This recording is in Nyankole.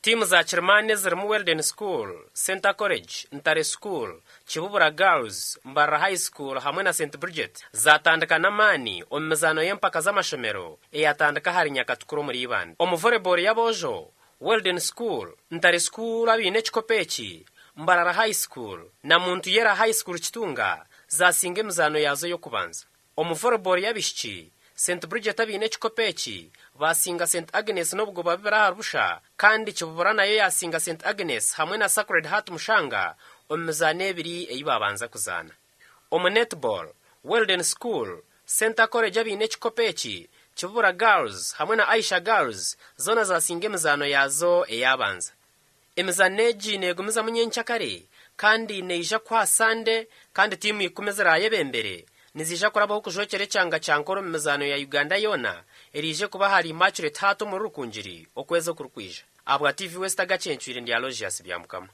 Tiimu za kirimaani ezirimu Weldon School, Centre College, Ntare School, Kibubura Girls, Mbarara High School hamwe na St Bridget zaatandika n'amaani omu mizaano y'empaka z'amashomero eyatandika ahari Nyakatukura omuri Ibanda. Omu Volleyball y'aboojo, Weldon School, Ntare School abaine ekikopo eki, Mbarara High School na Muntuyera High School Kitunga zaasinga emizaano yaazo ey'okubanza. Omu Volleyball y'abaishiki, St Bridget abaine ekikopo eki baasinga St Agnes n'obugoba bubiri ahari busha kandi Kibubura nayo yaasinga St Agnes hamwe na Sacred Heart Mushanga omu mizaano ebiri ei baabanza kuzaana. Omu Netball, Weldon School, Centre College abaine ekikopo eki, Kibubura Girls hamwe na Aisha Girls zoona zaasinga emizaano yaazo eyaabanza. Emizaano egi neegumizamu nyenkyakare kandi neija kuhwa aha Sande kandi tiimu ikumi eziraayebembere niziija kurabaho kujwekyera ekyanga kya Nkore omu mizaano ya Uganda yoona eraije kuba ahari Immaculate Heart omuri Rukungiri okwezi okurikwija. Ahabwa TV West agacencwire ndi Aloysius Byamukama.